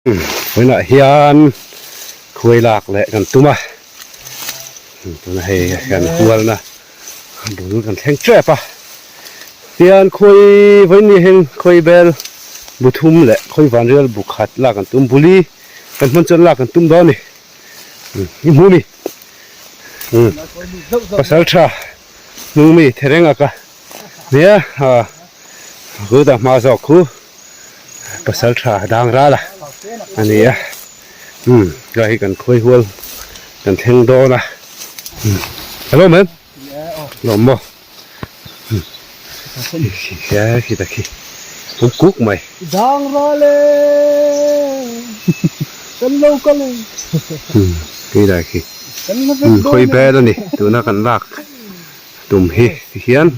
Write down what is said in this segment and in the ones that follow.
Vawiinah hian khuai lak leh kan tum a, tuna hei kan hualna bul kan thleng tep a, tihian khuai vawiin ni hian khuai bel bu thum leh khuai vanrial bu khat lak kan tum buli kan hman chuan lak kan tum dawn a ni i hmu mi pasal tha hnung mi thereng a ka nia kutah hma zawk khu. Pasal tha dang ral a a ni a umm helai hi kan khawi hual kan thleng dawn a umm hello ma'am lawm maw umm khi ta khi pum kuk mai dang ral e kan lo kal e umm khi lai khi umm khawi bel a ni tuna kan lak tum hi tihian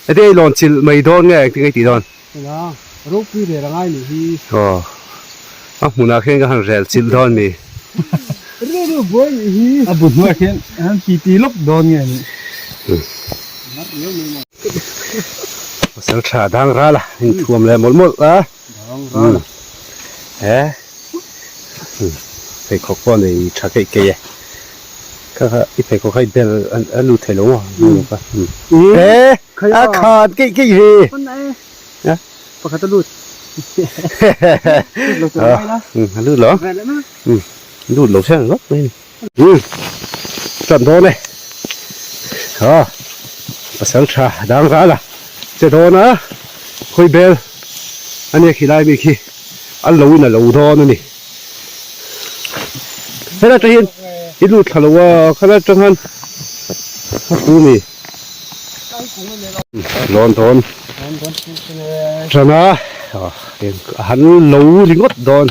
heti a i lawn chilh mai dawn nge engtin nge i tih dawn. Eng ropui rel a ngai nih hi. Aw, a hmunah khian ka han rel chilh dawn mi. Rilru buai nih hi. A bu hnuaiah khian an ti ti lawk dawn nge ni. Pasal tha dang ral a, inthuam leh mawlh mawlh a. Dang ral a. He. Pheikhawk pawh nei tha keih keih e. Kha kha i pheikhawk kha i bel a lut thei lo maw? E a khan keih keih ve. Pakhat a lut. A lut lo. Lut lo chiang ngawt mai a ni. Tan dawn e. Ha pasal tha dang ral a che dawn a khawi bel a nia khi lai mi khi a lo in a lo dawn a ni. Helai atang hian i lut thla lo a khalai atang khan a pu mi lawn dawn tan a a han lo ringawt dawn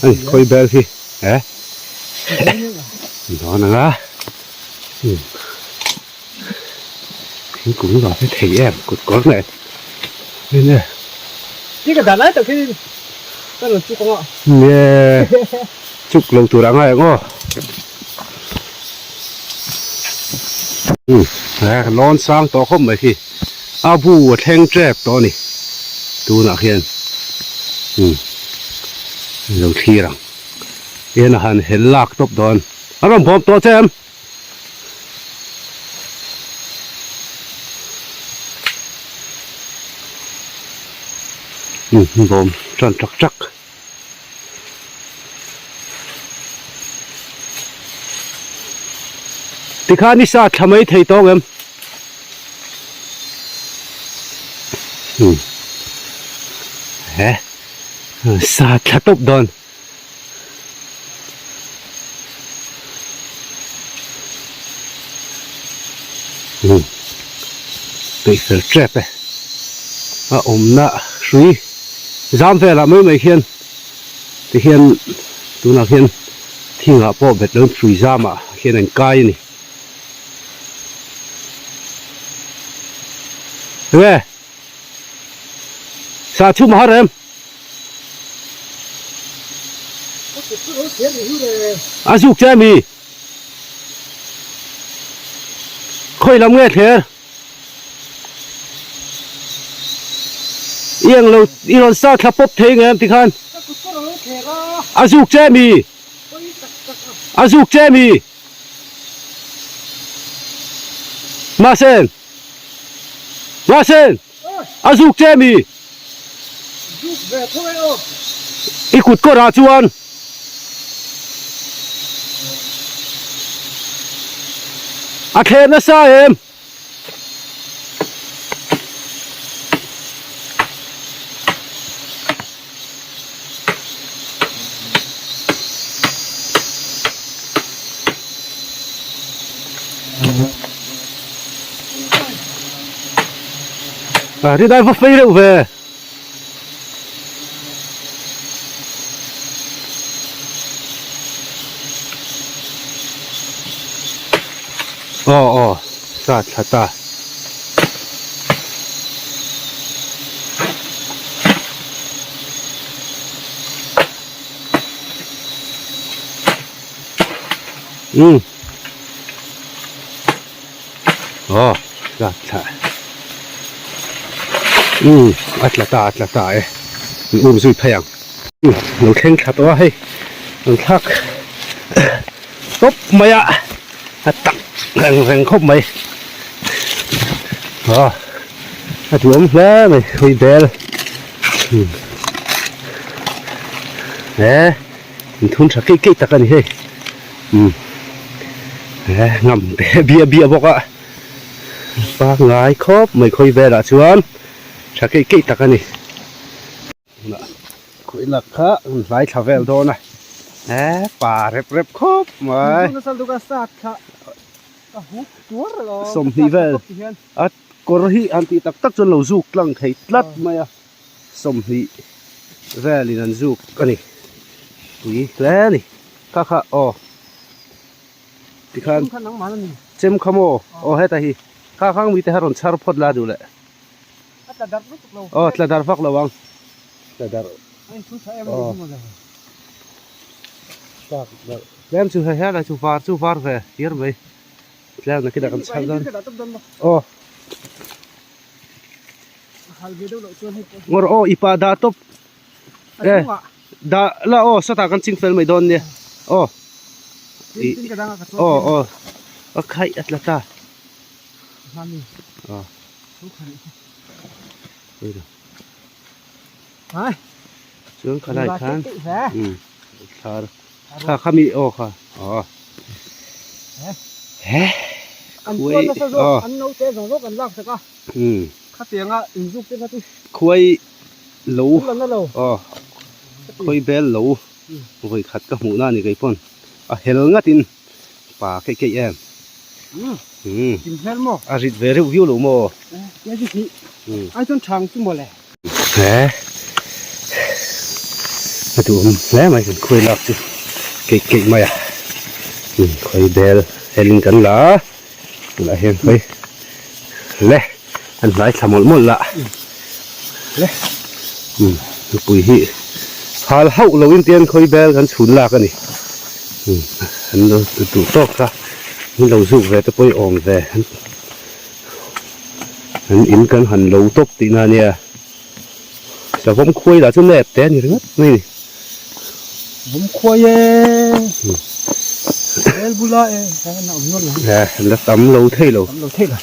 a ni khawi bel hi e dawn ang a thingkung lam hi thei em kut kawr nen enge chuk lo tur a ngai ang aw lawn sang tawh khawp mai khi a bu a thleng tep tawh a ni tunah khian lo thlir ang tihian a han hel lak tawp dawn a rawn bawm tawh che em. Bawm tan tak tak. Tikhan i sa thla mai thei tawng em? He sa thla tawp dawn. Peih fel tep e a awmna hrui zam velah mai mai hian tihian tunah hian thingah pawh bet lo hrui zamah hian an kai a ni. Enge? Sa chhum a har em? A zuk che ami? Khawi lam nge thler? I englo i rawn sa thla pawp thei nge em tikhan? A zuk che ami? A zuk che ami? Mahse. Mahse. A zuk che mi? Zuk ve tho e aw. I kut kawrah chuan. A thler nasa em? À, đi đây va phi rượu về. Ồ, ồ, sa thla ta. Umm. Aw, tla thla. Umm, a tla ta, a tla ta e. An um zui phei ang. Lo thleng thla tawh a hei an thlak tawp mai a a tak reng reng khawp mai aw a duhawm hle mai hawi bel he inthun tha keih keih tak a ni hei umm he ngam te biah biah bawk a pangngai khawp mai khawi velah chuan tha keih keih tak a ni. Khuih lak kha an hlai thla vel dawn a he pa rep rep khawp mai 20 vel a kawr hi an tih tak tak chuan lo zuk tlang thei tlat mai a 20 velin an zuk a ni pui hle a ni kha kha aw tikhan chem kha maw aw heta hi kha khang mite kha rawn chhar phawt la duh leh. A tla darh lutuk lo. Aw tla darh vak lo ang. Tla darh. A inthun tha em a ni maw le. Tlak darh. Tlem chu hei helai chu var chu var ve tir mai. Tlem na kila kan chhal dawn. Aw. Hal ve deuh loh chuan hei pawh. Ngawr aw ipa dah tawp. E dah la aw sawtah kan ching fel mai dawn nia. Aw. Aw aw. A khaih a tla ta. Chuan khalai khan thar kha khami aw kha aw he khuai aw an no te zawng zawng kan lak sak a khatianga inzuk te kha chu khuai lo aw khuai bel lo vawi khat ka hmuh na a ni kei pawn a hel ngat in. Pa keih keih em? Umm. Kim hmel maw? A rit ve reuh viau lo maw? Tia chu hnih. Ai chuan thang chu maw le? He. A duhawm hle mai kan khuai lak chu keih keih mai a. Umm khawi bel helin kan la a. Tunah hian khawi le an hnai thla mawlh mawlh lah. Le. Umm mipui hi hal hauh loin tian khawi bel kan chhun lak a ni. An lo duh tawk kha an lo zuk ve te pawh i awm ve an in kan han lo tawp tihna a nia savawm khuai lah chu nep te a ni ringawt mai a ni. Savawm khuai e rel bula e an awm nual ang. E la tam lo thei lo. Tam lo thei lo.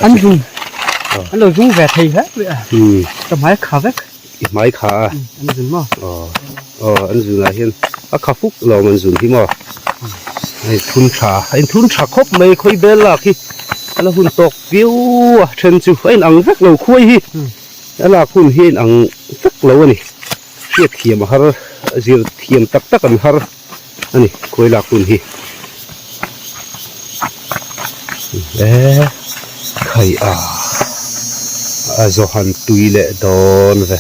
An zung an lo zung ve thei hle mai a ka hmai kha vek. I hmai kha a. An zun maw? Aw aw an zun ah hian a kha fuk lo an zun hi maw? A inthun tha a inthun tha khawp mai khawi bel lak hi a la hun tawk viau a then chu a inang vek lo khuai hi a lak hun hi a inang vek lo a ni hriat thiam a har zir thiam tak tak an har a ni khuai lak hun hi e khai a a zawhan tui leh dawn ve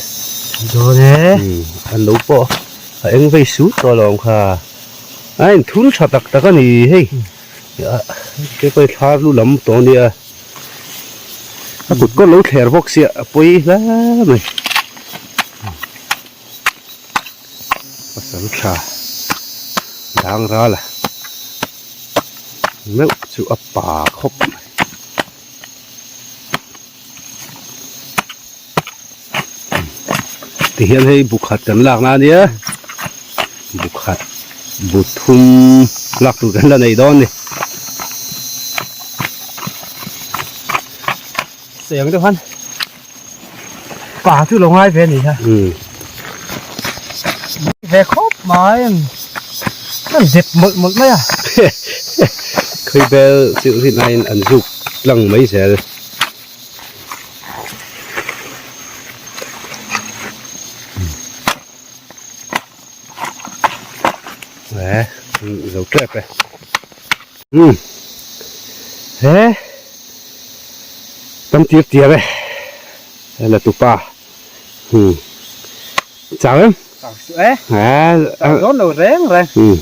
dawn e an lo pawh a eng vei sut tawh alawm kha a inthun tha tak tak a ni hei ke pawh hi thlar lu lam tawh a nia a kut kawt lo thler bawk sia a pawi hle mai. Pasal tha dang ral a meuh chu a pa khawp mai. Tihian hei bu khat kan lak na a nia bu khat bu thum lak tur kan la nei dawn a ni. Seng deuh han. Pa chu lo ngai ve a ni kha. Ve khawp mai an an zep mawlh mawlh mai a. Khawi bel chu rin aiin an zuk tlang mai zel. E zo tep e. Umm he tam tir tir e la tupa umm chau em chau su e chau dawn lo reng reng umm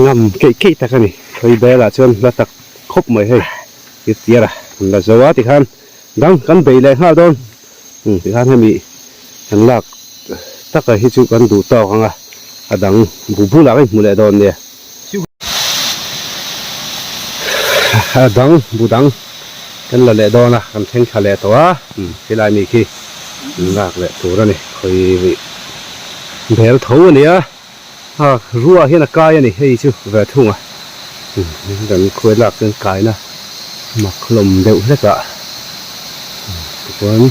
ngam keih keih tak a ni khawi belah chuan hla tak khawp mai hei tir tir a an la zo a tikhan dang kan bei leh nghal dawn umm tikhan hemi kan lak taka hi chu kan duh tawk ang a a dang bu bulah ka inhmu leh dawn nia. A dang bu dang kan la leh dawn a kan thleng thla leh tawh a helai mi khi. Lak leh tur a ni khawi bel tho a ni a a ruah hian a kai a ni hei chu ve thung a kan khuai lak chuan kaina mak hlawm deuh hlek a tichuan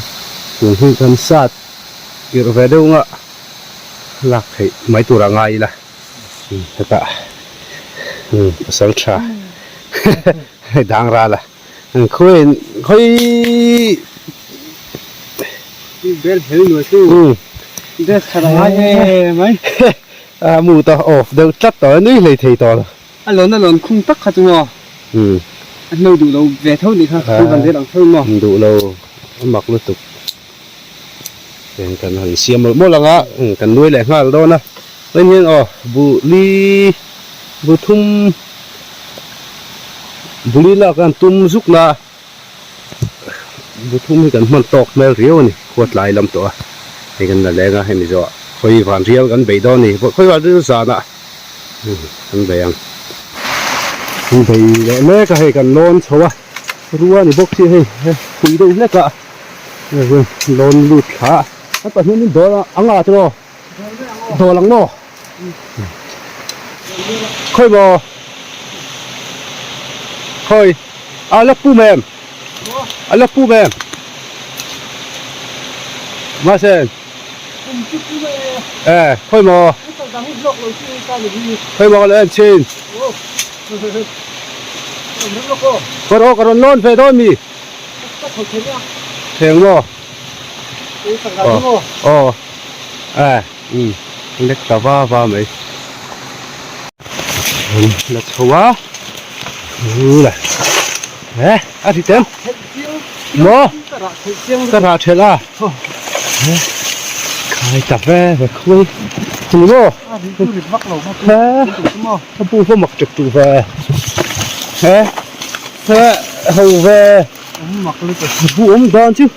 kung hi kan sat tirh ve deuh anga lak theih mai tur a ngai ila hetah pasal tha dang ral a. Khawiin khawi Bel hel nuai chu dress tha lo ngai em mai. A mood a off deuh tlat tawh a nui hlei thei tawh lo. A lawn a lawn khung tak kha chu maw a hno duh lo ve tho nih kha khawi van vel ang tho maw. Duh lo a mak lutuk. Eng kan han siam mawlh mawlh ang a kan nuai leh nghal dawn a. Vawiin hian aw bu li bu thum bu li lak an tum zuk na bu thum hi kan hman tawk hmel riau a ni khua tlai lam tawh a hei kan la leng a hemi zawh ah khawi van rial kan bei dawn a ni khawi van rial zanah kan bei ang kan bei leh mek a hei kan lawn chho a rua a ni bawk si hei pui deuh hlek a lawn lut thla a pahnih in dawl ang a chu. Dawl ang maw? Khawi maw? Khawi? A la pum em? A la pum em? Mahse Eh, khawi maw? Khawi maw ka lo en chhin? Ka rawn ka rawn lawn ve dawn mi? Theng maw? Aw aw eh umm lek ta va va mai la chho a u la eh a ri tem maw ka rah thelh a khai ta ve ve khuai chu maw a bu pawh mak tek duh ve eh eh ho ve bu awm dan chu.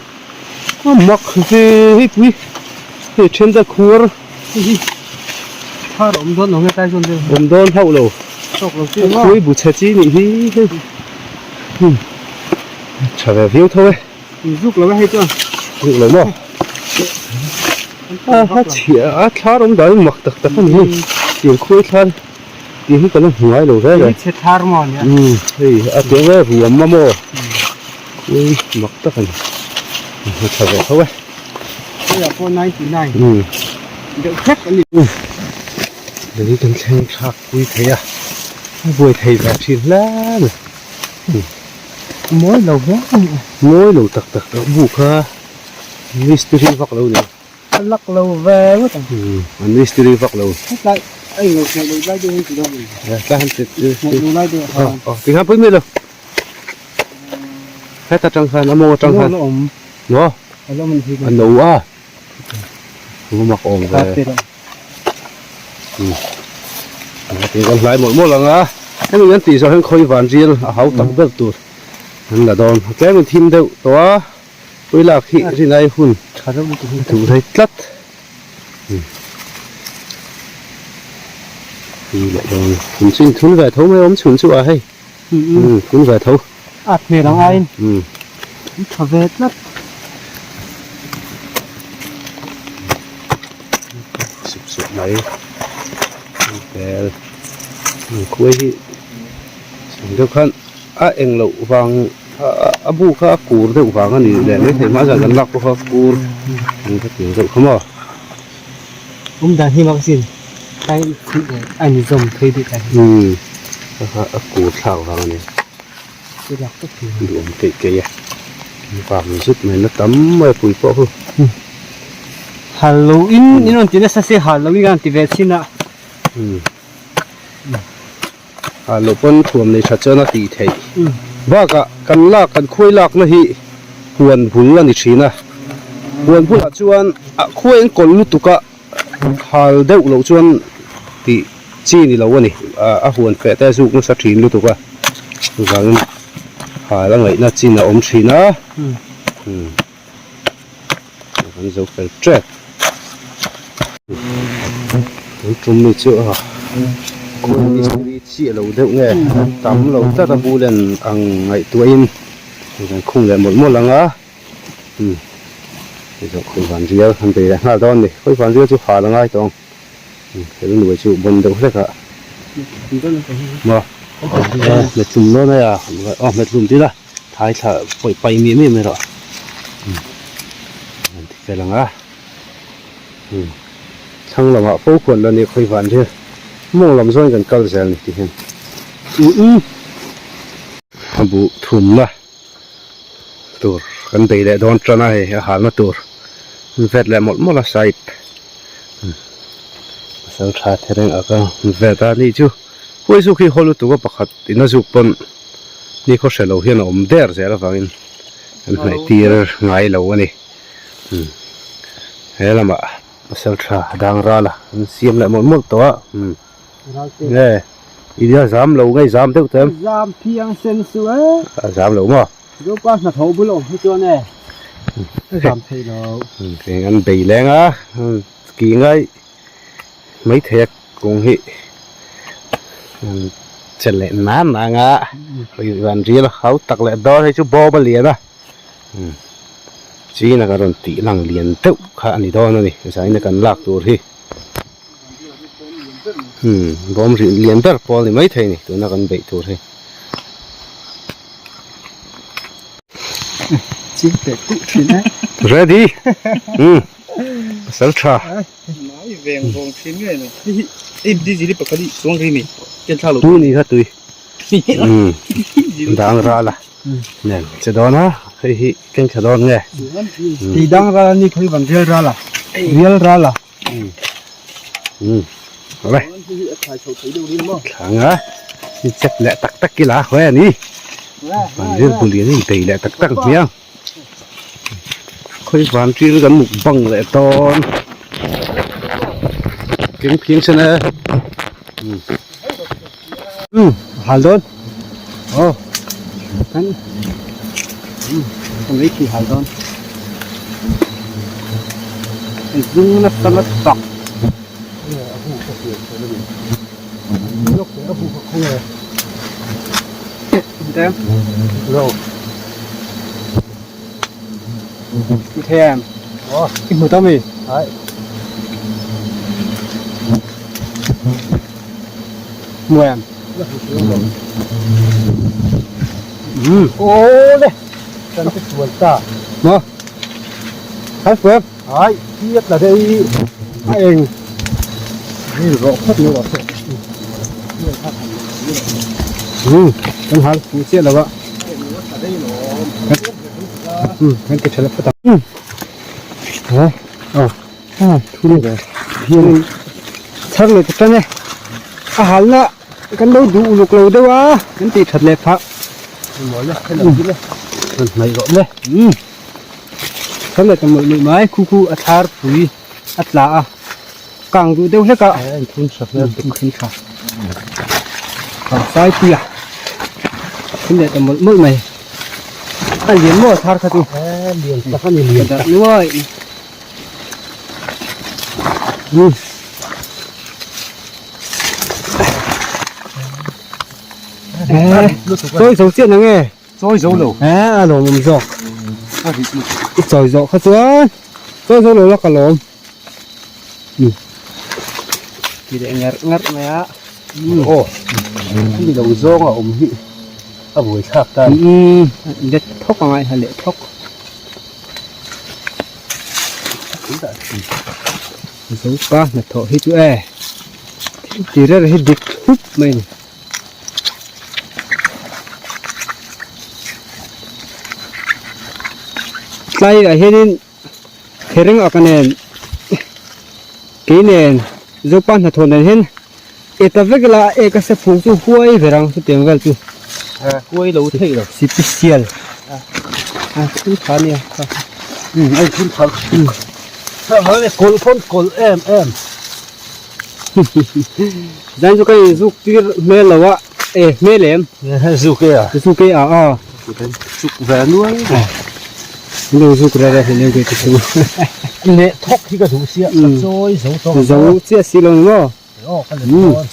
A mak ve hei pui hei then te khuar hi thar awm dawn lo nge tlai zawn vel awm dawn hauh lo tawk lo chi maw khuai bu chhe chi nih hi hei tha ve viau tho e zuk lo e hei chuan zuk lo maw a ha chhia a thlar awm dan mak tak tak a ni hei tiang khuai thlar tiang hi ka la hmu ngai lo reng e chhe thlar maw nia hei a tiang e ruam a maw. Ui mak tak a ni a tha ve tho e hei pawh 99 deuh hlek a ni lei kan thleng thlak pui thei a a buai thei ve thin hle mai mawi lo hle a ni mawi lo tak tak a bu kha mistiri vak lo ni a lak lo ve ngawt ang an mistiri vak lo hetlai a englo hmuh loh lai deuh hi ti dawn a ni hetlai han ti hmuh loh lai deuh a aw tikhan pui mai lo. Heta tang khan a mawng atang khan maw a no a mak awm ve tin kan hlai mawlh mawlh ang a hemi kan tih zawh hian khawi van rial a hau tak ber tur an la dawn tlem in thim deuh tawh a pui lak hi rinai hun duh rei tlat. Thun chu in thun ve tho mai awm chhun chu a hei. Thun ve tho. At hmel ang aiin an tha ve tlat. Sup sup mai vel khuai hi deuh khan a eng loh vang a bu kha a kur deuh vang a ni leh mai thei hma zan kan lak pawh kha kur ang ka ti deuh kha maw. Awm dan hi mak sin tlai a in zawm phei deuh tlai hi. Umm a kur thlak vang a ni. Chu lak tawp thei. Duhawm keih keih a vang zut mai na tam mai a pui pawh khu. Hal lo in in rawn ti nasa se hal lo in ka rawn ti ve chhin a. Umm hal loh pawn thuam nei that chuan a tih theih bakah kan lak kan khuai lakna hi huan bul a ni thin a huan bulah chuan a khuai an kawlh lutuk a. Hal deuh loh chuan tih chi ni lo a ni. A huan feh te a zuk nasa thin lutuk a, chuvangin hal a ngaihna chin a awm thin a. Kan zo fel tep. Tun tum mi chu a khawi mistiri chiah lo deuh nge tam lo tlat a bulen ang ngaihtuahin kan khung leh mawlh mawlh ang a. Hei zawh khawi van rial an bei leh nghal dawn a ni. Khawi van rial chu hal a ngai tawh ang. Hel nuai chu bawn deuh hlek a. Maw? Hmet hlum dawn a aw hmet hlum tila thai thla pawih paih miah miah mai rawh. An ti fel ang a. Thlang lamah fo khuan la ni khawi van rial mawng lam zawng in kan kal zel a ni ti hian. A buh thumna. Tur kan bei leh dawn tan a hei a halna tur an vet leh mawlh mawlh a side pasal tha thereng ak a an vet a ni chu huai zuk hi haw lutuk a pakhat in a zuk pawn ni khaw hre lo hian a awm der zel avangin an hnaih tir ngai lo a ni he lamah pasal tha dang ral a an siam leh mawlh mawlh tawh a. Nge i nia zam lo nge zam deuh te. Zam phiang sen su e. A zam lo maw? Zopa hnathawh bul awm hi chuan e a zam theih lo. Eng an bei leng a ki ngai maithei a kung hi an che leh nan ang a van rial hau tak leh dawn hei chu bawm a lian a china ka rawn tih lang lian deuh kha a ni dawn a ni zaina kan lak tur hi. Umm bawm rih lian ber pawl ni maithei a ni tuna kan beih tur hi. Ching teh tuh thin e. Ready umm pasal tha. Mai veng vawng thin ngei mai. Hei hi ei diesel hi pakhat hi chuang ri mai ken thla lo. Tu ni kha tui. Umm dang ral a nen che dawn a hei hi keng thla dawn nge. Tui dang ral a ni khawi van rial ral a rial ral a. Awle thlanga check leh tak tak ila hawi a ni van ril bu lian in bei leh tak tak hmiang khawi van ril kan muk bang leh dawn keng phiang sen e um hal dawn aw kan kan lei khi hal dawn zung nasa nasa tak i hmu tawh mi hmu em awle kan ti sual ta maw hai fu em hai chiat la dei a eng ril rawh phawt mai rawh se kan hal fu chiah lo a kan ti tha la phawt ang aw thu ni ve hianin chhar leh ta tan e a halna kan lo duh uluk lo deuh a kan tih that leh phah chhar leh ta mawlh mawlh mai khu khu a thlar pui a tla a kang duh deuh hlek a thun tha kang fai pui a thun leh ta mawlh mawlh mai a lian maw a thar kha chu lian tak a ni lian tak nuai chawi zo chiah na nge chawi zo lo eh a lawmawm zawk i chawi zawh kha chuan chawi zo lo la ka lawm ti leh ngar ngar mai a aw hemi lo zawng a awm hi a buai thlak ta let thawk a ngai ha leh thawk Zopa hnathawh hi chu e thil ti reng hi dik thlup mai a ni. Tlai ah hianin thereng ak nen kei nen Zopa hnathawh nen hian e ta vek ila ek a se phung chu huai ber ang chutiang vel chu huai lo theih lo sipisial a thil tha nia um a thil tha kawlh pawn kawlh em em zan chu ka in zuk tir hmel lo a e hmel em zuk e a zuk e a a zuk ve nual lo zuk re re hlei ve te chu leh thawk hi ka duh sia ka chawi zo tawh zo chiah si lo ni maw aw ka let dawn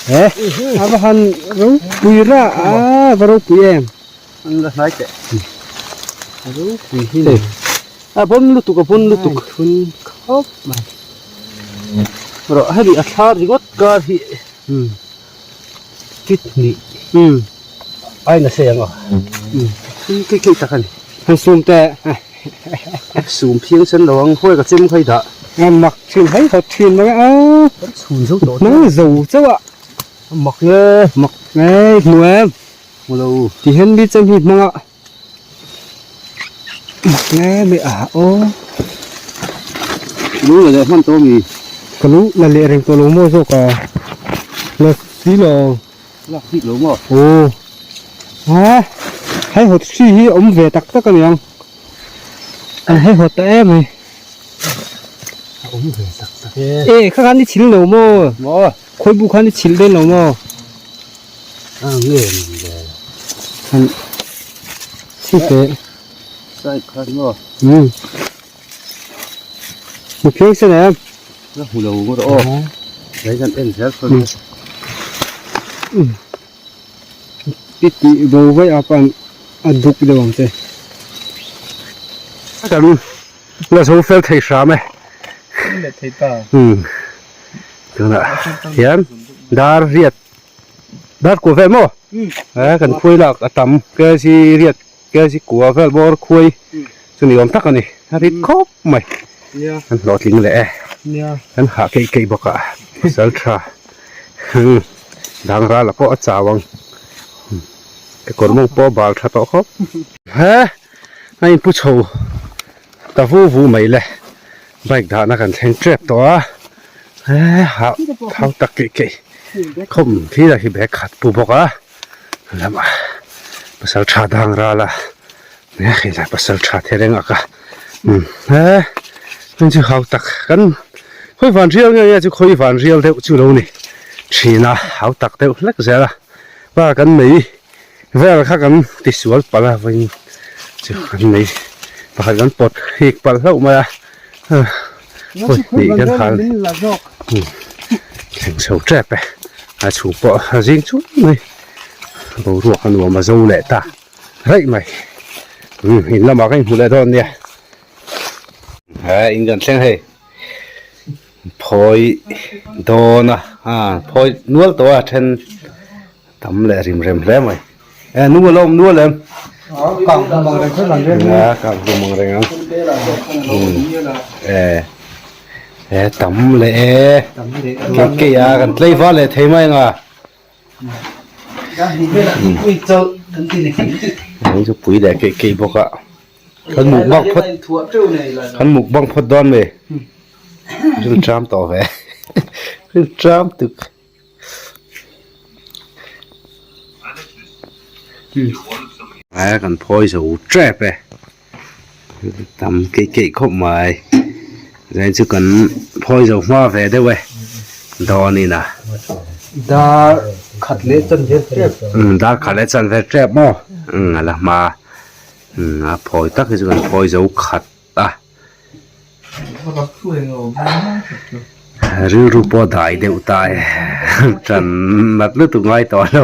he a va han ropui ra a va ropui em an la hnai teh ropui hi ni. A bon lutuk a bon lutuk. Thun khawp mai. Rawh hemi a thla ringawt kar hi kit hnih ai nasa ang aw. Thun keih keih tak a ni. Han sum teh. Sum phiang sen lo ang khawi ka chem kha i dah. A mak thin hei hawt thin mai a. Kan chhun zo tawh. Hmang zo chauh a. A mak nge. Mak nge hmu em. Hmu lo. Ti hian mi chem hi hmang a. Mak nge mai a aw. Lung la leh hman tawh mi. Ka lung la leh reng tawh lo maw zawk a. La si lo. Lak bik lo maw? Aw. Ha hei hawt hri hi awm ve tak tak a niang. An hei hawt ta em mai. A awm ve tak tak e. E kha khan i chhil lo maw? Maw? Khawi bu khan i chhil dawn lo maw? A nge ni le. Han si teh. Side khan maw? Um. Mu phiang sen em? La hmu lo ngawt aw. Hei kan en zel sawn. I tih bo vaih a pan a duk deuh ang che. Kan la zo fel thei hram e. Leh thei ta. Um. Tunah hian dar riat dar kua vel maw? Eh kan khuai lak a tam kg riat kg kua vel bawr khuai chu ni awm tak a ni a rit khawp mai kan hlawhtling leh e kan hah keih keih bawk a pasal tha dang ral ah pawh a chau ang kekawr mawng pawh a bal tha tawh khawp he a inpu chho ta vu vu mai le bike dahna kan thleng tep tawh a he hah thau tak keih keih khawm thil ah hi bag khat pu bawk a lamah pasal tha dang ral a nia helai pasal tha the reng ak a umm he heng chu hau tak kan khawi van rial nge nge chu khawi van rial deuh chu lo ni thin a hau tak deuh hlek zel a pa kan mei vel kha kan ti sual palh a vawiin chu kan mei pakhat kan pawt hik palh hlauh mai a hawi hnih kan hal thleng chho tep e a chhung pawh a zing chun mai boruak a nuam a zo leh ta raih mai umm in lamah ka inhmu leh dawn nia he in kan thleng hei phawi dawn a ah phawi nual tawh a then tam leh rim rem hle mai e nu a lo awm nual em kang hlum ang reng kher ang reng a kang hlum ang reng ang e e tam leh e keih keih a kan tlei val leh thei mai ang a Hei chu pui leh keih keih bawk a kan mukbang phawt kan mukbang phawt dawn mai ril tram tawh ve ril tram tuk a kan phawi zo tep e tam keih keih khawp mai zain chu kan phawi zo hma ve deuh e dawn in a dar khat leh chan vel tep umm dar khat leh chan vel tep maw umm a la hma umm a phawi tak hi chu kan phawi zo khat a rilru pawh dai deuh ta e tan nat lutuk ngai tawh lo.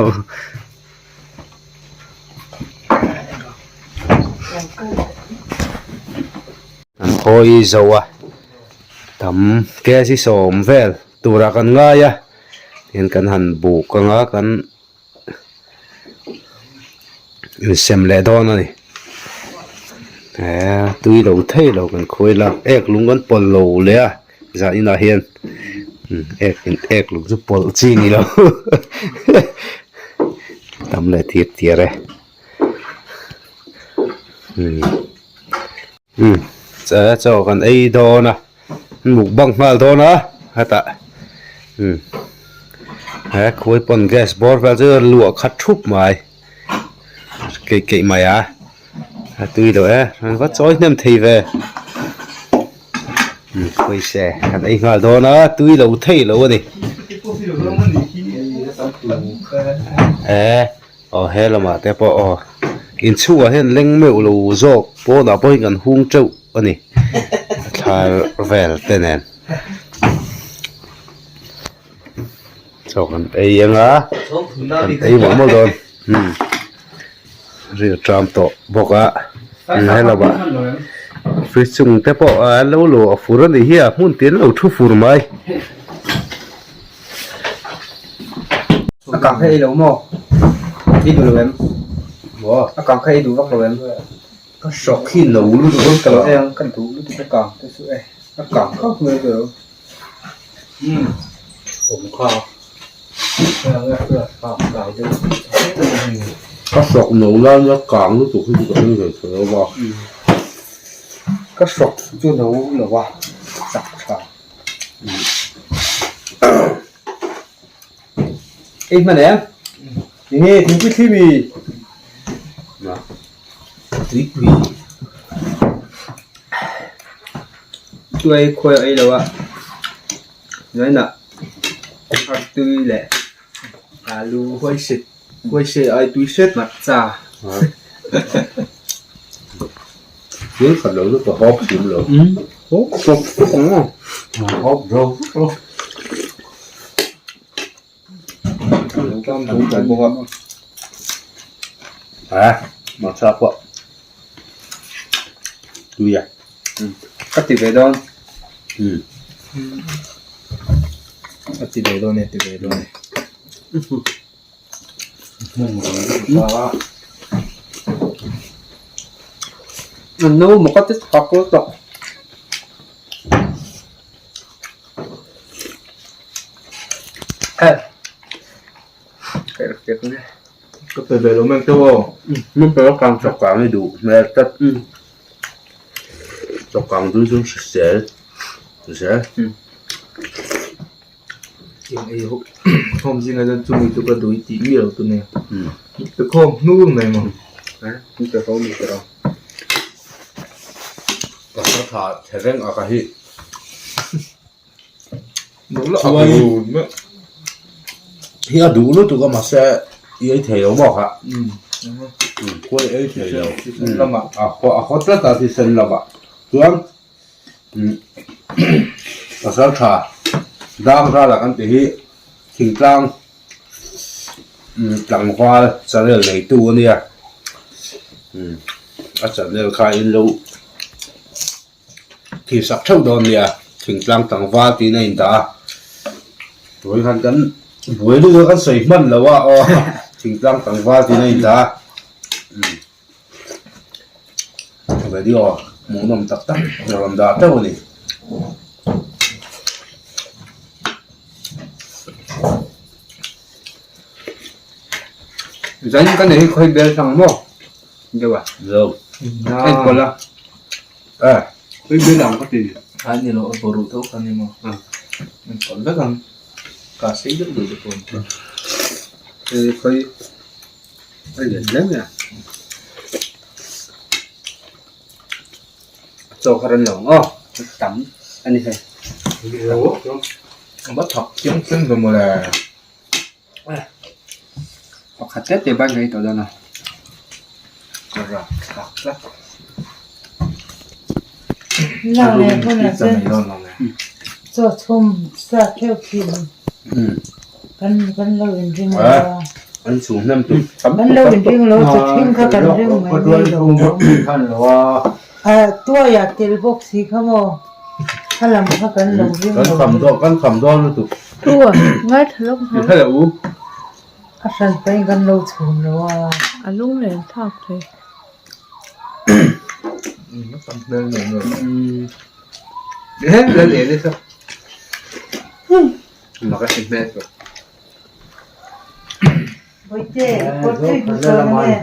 An khawi zo a tam kg sawm vel turah kan ngai a tihian kan han buk anga kan insem leh dawn a ni he tui lo thei lo kan khawi lak ek lung kan pawlh lo leh a zah inah hian ek ek lung chu pawlh chi ni lo tam leh tir tir e umm chaw kan ei dawn a mukbang nghal dawn a hetah umm he khuai pawn gas bawr vel chu luah khat thup mai keih keih mai a a tui loh e an va chawi hnem thei ve umm khawi se kan ei nghal dawn a tui lo thei lo a ni e aw he lamah te pawh aw inchhungah hian leng meuh lo zawk pawnah pawh hian kan hung teuh a ni thla vel te nen chaw kan ei anga kan ei mawlh mawlh dawn umm ril tram tawh bawk a he lamah. Office chung te pawh an lo luh a fur a nih hi a hmun tin lo thu fur mai. A kang kha ei lo maw? I duh lo em? Maw? A kang kha ei duh vak lo em? Ka hrawk hi no lutuk ka lo ei ang ka duh lutuk a kang te chu e a kang khauh mai ka lo. Umm awm kha Ka hrawk no lai nia kang lutuk hi chu ka ring ve thei lo va. Ka hrawk chu no lo va chak tha. Ei hman em? Enge thingpui thli mi? Tuipui. Tuai khawi a ei lo a. Zainah artui leh alu Khuaise khuaise ai tui hret hmarcha. Thil khat lo chu ka hawp sim lo. Hawp hawp ang a. Hawp zo vek lo. A hmarcha pawh tui a. Ka ti ve dawn. Ka ti ve dawn e ti ve dawn e. An no maw ka ti chak lutuk. Ka pe ve lo mek deuh aw. Min pe lo kang chawk kang i duh hmel tlat. Chawk kang dun chu hrisel zel. Eng ei ho khawm zinga chuan chumi chu ka duh i tih miah lo tu nia. Pe khawm hnur mai maw. Min pe ho mi te rawh. Pasatha thereng a ka hi. Hi a duh lutuk a mahse i ei thei lo maw kha khuai ei thei lo a haw tlat a thisen lamah chuan pasal tha dang rala kan tih hi thingtlang tlangval channel neitu a nia a channel kha in lo. Thih sak theuh dawn nia, thingtlang tlangval tiin a indah a, tui khan kan buai lutuk a kan sawi hman lo a aw thingtlang tlangval tiin a indah a, umm video hmuhnawm tak tak a rawn dah teuh a ni. Zain ka nei hi khawi bel sang maw deuh a? Zo. Enkawl a. Eh. Khawi bel ang ka ti. A ni lo a boruh tho kha ni maw? Enkawl vek ang. Ka sei deuh deuh te pawh an ti. Hei khawi a lian hle mai a. A chaw kha rawn lo ang aw. A tam a ni hei. A va thak chiang chiang ve mawle. Pakhat tete ban ka ei tawh dawn a ka rap thlak tlat. Chaw chhum sa theuh thin kan kan lo inring lo a. An chhung hnem tu. Kan lo inring lo chaw ṭhing kha kan ring mai mai lo. A tuaiah tel bawk si kha maw. Kha lam kha kan lo ring lo. Kan kham dawn kan kham dawn lutuk. Tua ngaithla lawk hna. Hello. A hran pahin kan lo chhum lo a. A lung len thlak thei. Bawihte, kawr tui hmu sawn ang e.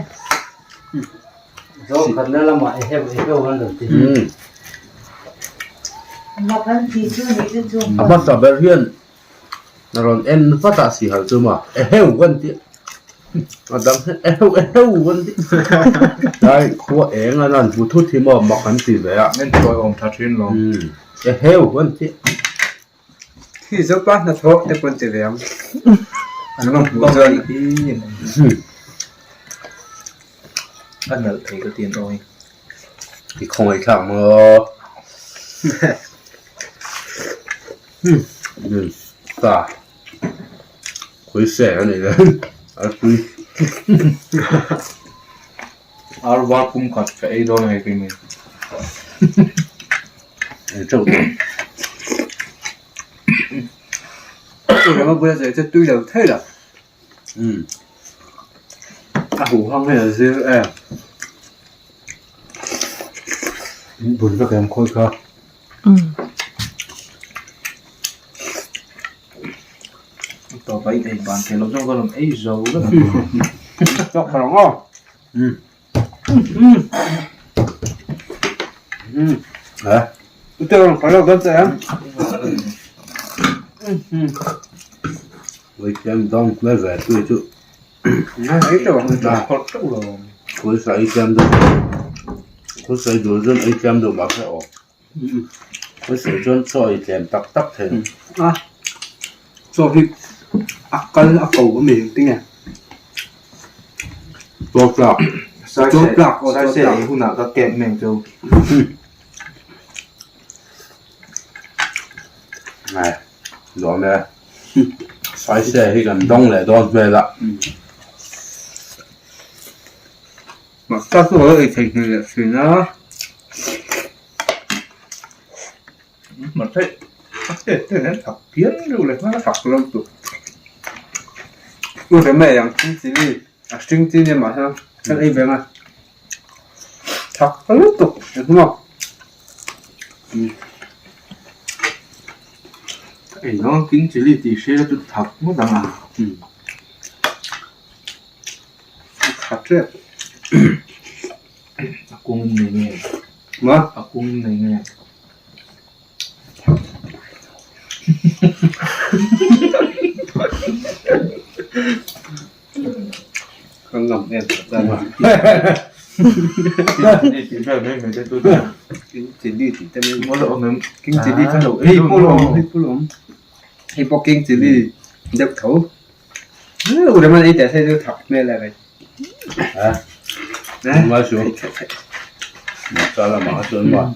Mak an tih chu nih chu chu. A hmasa ber hian a rawn en vat a sihal chu maw eheu kan tih a dang hian eheu eheu kan tih tlai khua eng a lan hmu thut hi maw mak an ti ve a. En tawi awm tha thin lo. Eheu kan tih. Khi zopa hnathawh te pawn ti ve ang. An va hmuh chuan. A nalh thei ka ti an awi. I khawngaih thlak maw? Ta. Khawi se a ni le. A tui. Ar var pum khat ka ei dawn a hei kei mai. teuh tawh. Rama bula chei chu tui lo thei lo. Umm. A huh hang hi a zir em. In bul vek em khawi kha. Umm. Tawp a i ei ban thei lo zawng ka rawn ei zo vek ang. Chawk rang aw. Umm. Chaw hi a kal a ko a mi engtin nge? Chaw tlak. Chaw tlak aw Sai chaw se tlak. ei hunah ka kep mai ang chu. Ngai dawn e. Sai se hi kan dawng leh dawn hmel a. Mahse chu a lo ei thei hmel leh thin a. Mahse a tet te hian thak phian deuh leh nghal a. Thak lo tur. U rem mai ang thing chili a hring chi nia mah hian kan ei ve ang a. Thak lutuk engmaw. Ei zawng king chili tih hria chu thak ngawt ang a. A tha tep. A kung in nei nge? Ma? A kung in nei nge? Ka ngam em ta chuan. King chili tih te mai. King chili kha hei pawh lo awm hei pawh lo awm. Hei pawh king chili deuh tho. U Raman ei teh se chu thak hmel a rei. A ngai chu Mata lamah a chuan maw.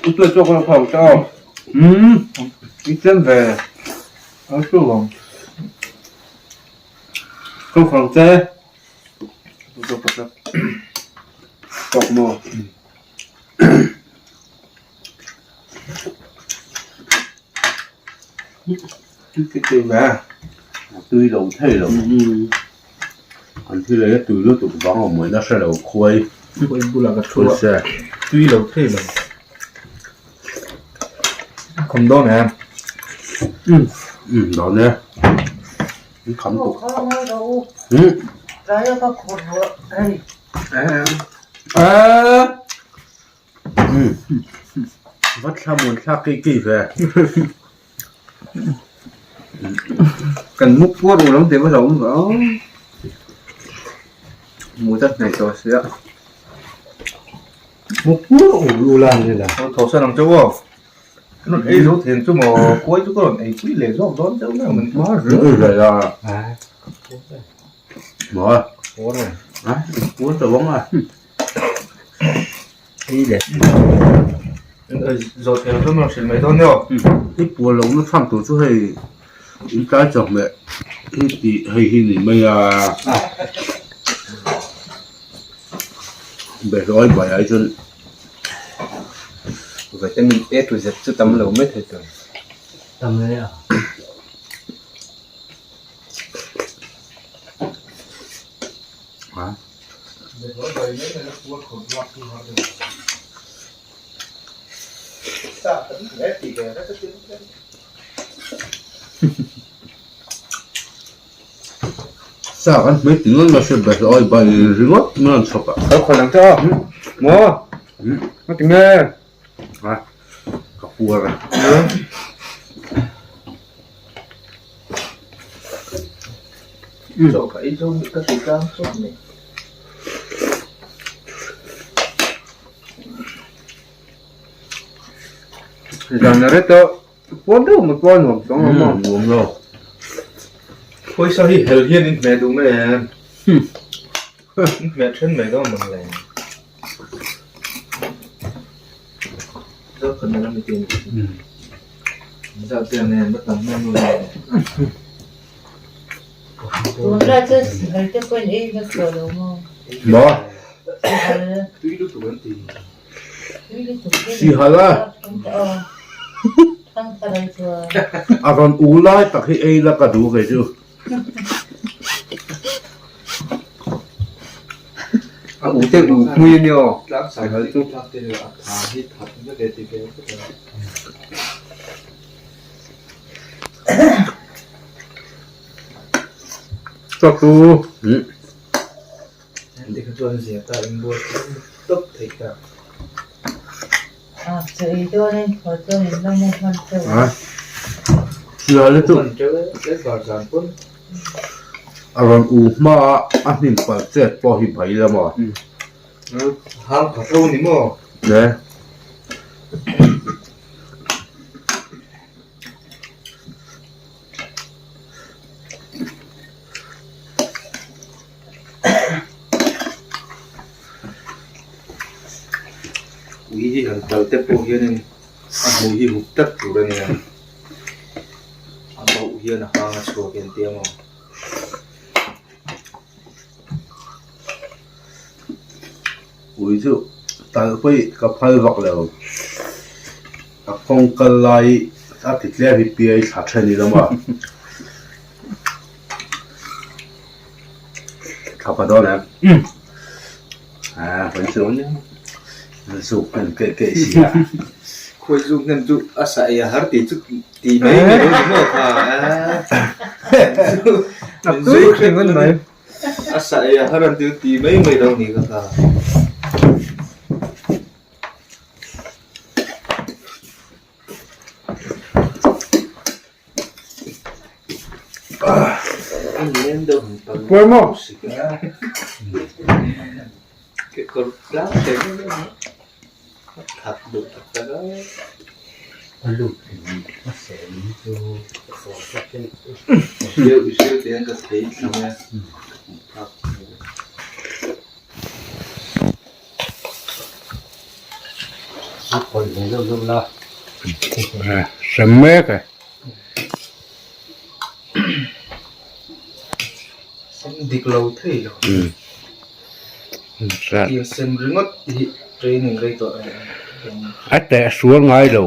U tuai chuak lo khawng ta aw. I tlem ve. A chu vang. Ka khawng che. Tawk maw? Tui lo thei lo. An thil ei a tui lutuk vang awm mawina hre lo khuai. Khuai bulah ka thu a, tui lo thei lo. Kham dawn em? Umm dawn e. An kham tuk. Umm. Vat thla muan thlak kei kei ve. Kan muk puar u lo tih va hlauh awm ve aw. Mut a hnaih tawh sia. Muk puar u lu la ni la. Tho san ang chauh aw. Ka rawn ei zo thei chu maw khuai chu ka rawn ei pui leh zawk dawn deuh mai ang. Ei ve la. Maw? Puar e. A puar ta vang a. Ei le. Zo thei chu rawn hrilh mai dawn nia. I puar lo na chhan tur chu hei in tlai chawhmeh hi tih hei hi ni mai a. Behlawi bai ai chuan Vitamin A to Z chu tam lo mai thei tur. Tam hle a. Ha? Sa kan hmei ti ngawt mahse behlawi bai ringawt mai an chhawp a. Ka khawn ang che aw. Maw? Ka ti nge? Ha? Ka puar a. Chaw ka ei zo ka ti tlang chawp mai. Zan a ret a. Puar deuh mai puar nuam chuang lo maw? Nuam lo. Pawisa hi hel hian in hmeh duh mai em? In hmeh then mai dawn ang le. Zau khat na lam i tin. Zau te ang em, ba tam hmel nu le. Tunlai chuan sihal te pawhin ei vek tawh lo maw? Maw? Sihal. Tui lutuk an ti. Tui lutuk te. Sihal a? Thang thar ai chuan. A rawn u lai tak hi ei la ka duh kei chu. A u te u hmui a nia aw. Sihal chu. A tha hi that vek e ti ve vek a. Chaw chu Tikha chuan zia ta inbual tawp thei ta. A chaw ei dawn in thaw chuan in la mu hman teuh a. Hrial hi chu a rawn u hma a, a hnim palh chet pawh hi bai la maw? Hang pha tho ni maw? Ne. Ui hi han tal te pawh hianin a hmui hi hup tlat tur a nia a bauh hian a hang a chhuak en tia maw. Ui chu tal pawh hi ka phal vak lo. A kawng kal lai a ti tlem hi piai thla then ila maw? Thla pa dawn em? A kan chu zuk hnem keih keih si a. Khawi zuk hnem chu a sa ei a har tih chu ti mai mai lo ni maw kha A tui hrim an mai. A sa ei a har an ti chu ti mai mai lo ni kha kha. Pawimawh. Hrem mek e. Sem dik lo thei lo. Tiang sem ringawt hi training rei tawh e. A teh sual ngai lo.